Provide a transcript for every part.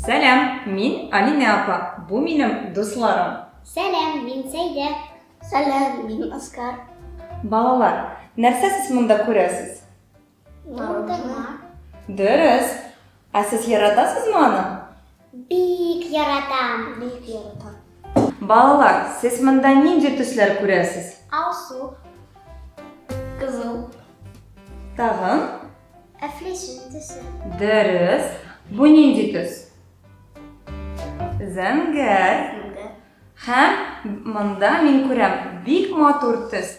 Сәлам, мин Алинә апа, бу минем дусларым. Сәлам, мин Сәйдә. Сәлам, мин Оскар. Балалар, нәрсә сез монда күрәсез? Туңдырма. Дөрес. Ә сез яратасызмы аны? Бик яратам. Бик яратам. Балалар, сез монда нинди төсләр күрәсез? Алсу. Кызыл. Тагын? Әфлисун төсе. Дөрес. Бу нинди төс? Зәңгәр. Зәңгәр. Һәм монда мин күрәм бик матур төс.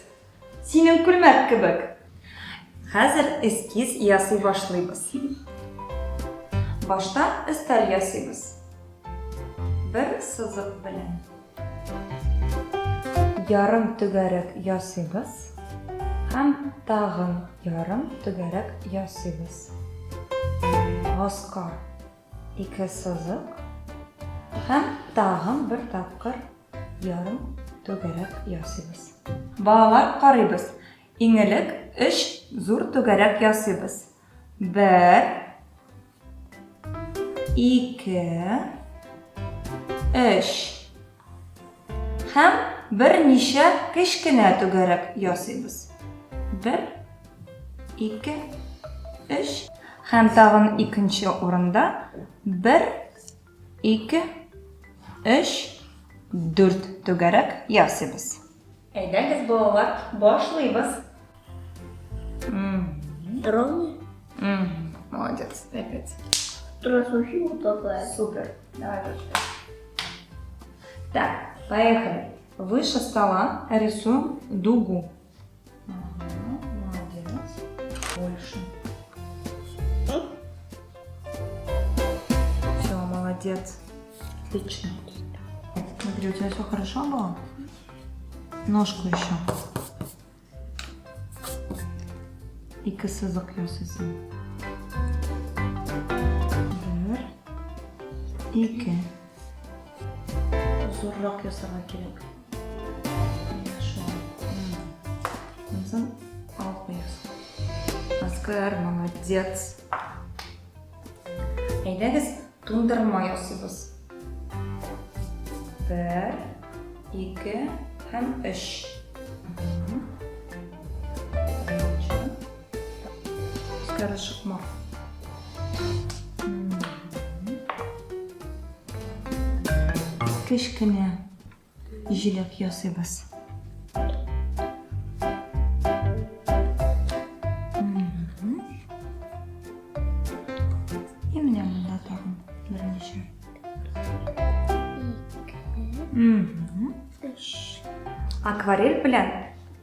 Синең күлмәк кебек. Хәзер эскиз ясый башлыйбыз. Башта өстәл ясыйбыз. Бер сызык белән. Ярым түгәрәк ясыйбыз һәм тагын ярым түгәрәк ясыйбыз. Аска ике сызык һәм тагын бер тапкыр ярым түгәрәк ясыйбыз. Балалар, карыйбыз. Иң элек өч зур түгәрәк ясыйбыз. Бер, ике, өч. Һәм берничә кечкенә түгәрәк ясыйбыз. Бер, ике, өч. Һәм тагын икенче урында бер, ике, өч, дүрт түгәрәк ясыйбыз. Әйдәгез, балалар, башлыйбыз. Ровный? Молодец, опять. Вообще вот такая. Супер. Давай дальше. Так, поехали. Выше стола рисуем дугу. Ага, молодец. Больше. Все, молодец. Отлично. Смотри, у тебя все хорошо было? Ножку еще. Ике сызык ясыйсың. Бер, ике. Зуррак ясарга кирәк. Менә шулай. Монсын алып куясың. Оскар, молодец. Әйдәгез, туңдырма ясыйбыз. Бер, ике һәм өч. Оскар, ашыкма. Кечкенә җиләк ясыйбыз. И менә монда тагын берничә. Өч. Акварель белән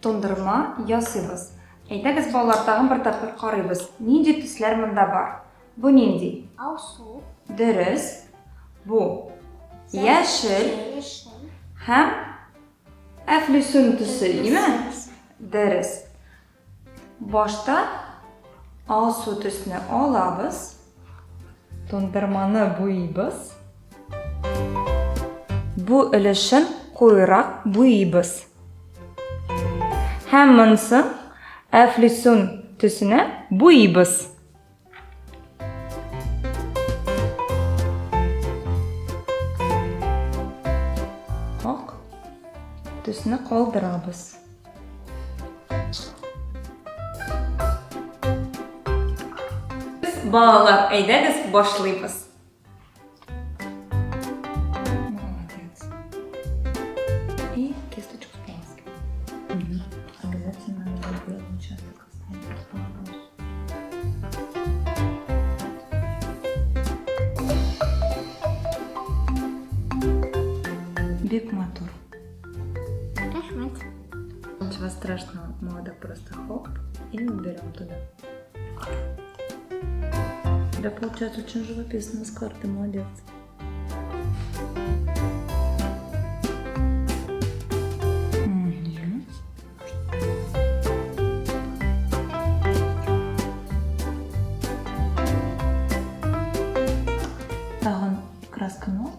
тундырма ясыйбыз. Әйдәгез, балалар, тагын бер тапкыр карыйбыз. Нинди төсләр монда бар? Бу нинди? Алсу. Дөрес. Бу яшел Яшел. һәм әфлисун төсе, димә? Дөрес. Башта алсу төсне алабыз. Тундырманы буйыбыз. Бу өлешен куерак буйыбыз. Һәм монсын әфлисун төсенә буйыбыз. Ак төсне калдырабыз. Балалар, әйдәгез башлыйбыз. Молодец. И кисточку споласкивай. Угу. Обязательно надо белый участок оставить. Бик матур. Рәхмәт. Ничего страшного, мы так просто хоп и уберем туда. У тебя получается очень живописно с карты, молодец. Мгм. Тагын красканы ал.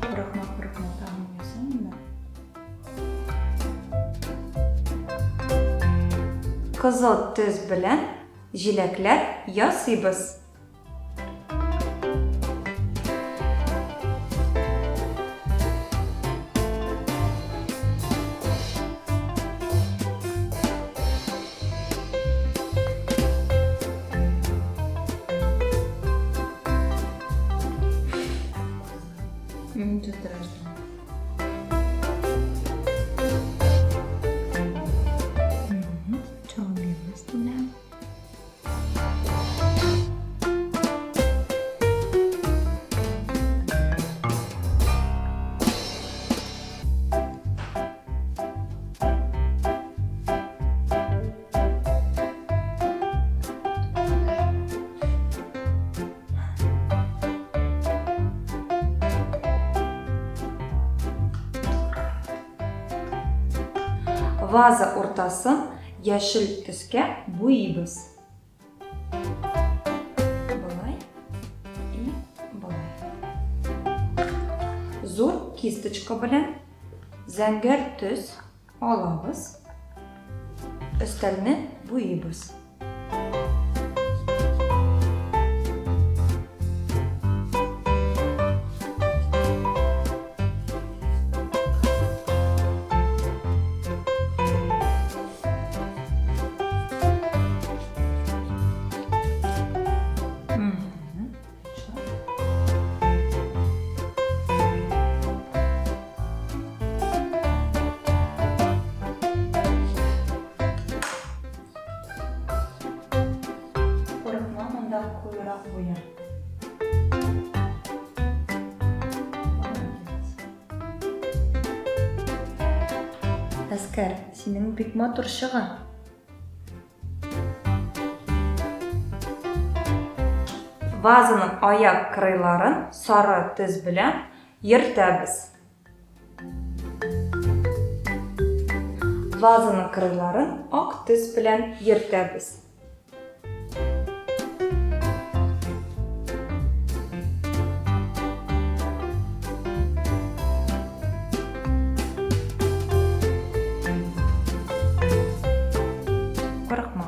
Пырыкма, пырыкма, тагын ясыйм инде. Кызыл төс белән Җиләкләр ясыйбыз. Ничего страшного. Сначала белый оставляем. Ваза уртасын яшел төскә буйыбыз. Болай и болай. Зур кисточка белән зәңгәр төс алабыз. Өстәлне буйыбыз. Курыкма, монда куерак буя. Молодец. Әскәр, синең бик матур чыга. Вазаның аяк кырыйларын сары төс белән йөртәбез. Вазаның кырыйларын ак төс белән йөртәбез. Курыкма.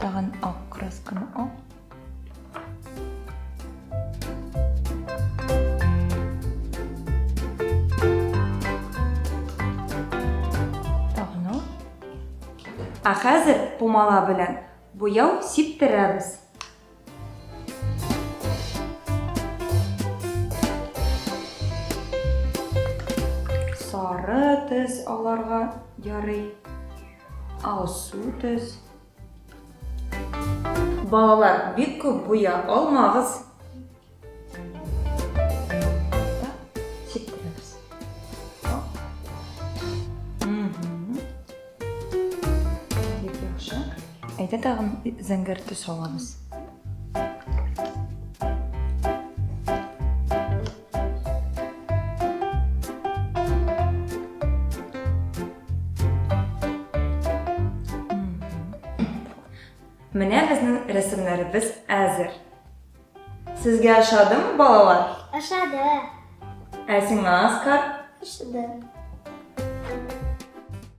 Тагын ак красканы ал. Тагын ал. Ә хәзер пумала белән буяу сиптерәбез. Сары төс аларга ярый. Алсу төс. Балалар, бик күп буя алмагыз. Сиптерәбез. Бик яхшы. Әйдә тагын зәңгәр төс алабыз. Менә безнең рәсемнәребез әзер. Сезгә ошадымы, балалар? Ошады. Ә сиңа, Оскар? Ошады.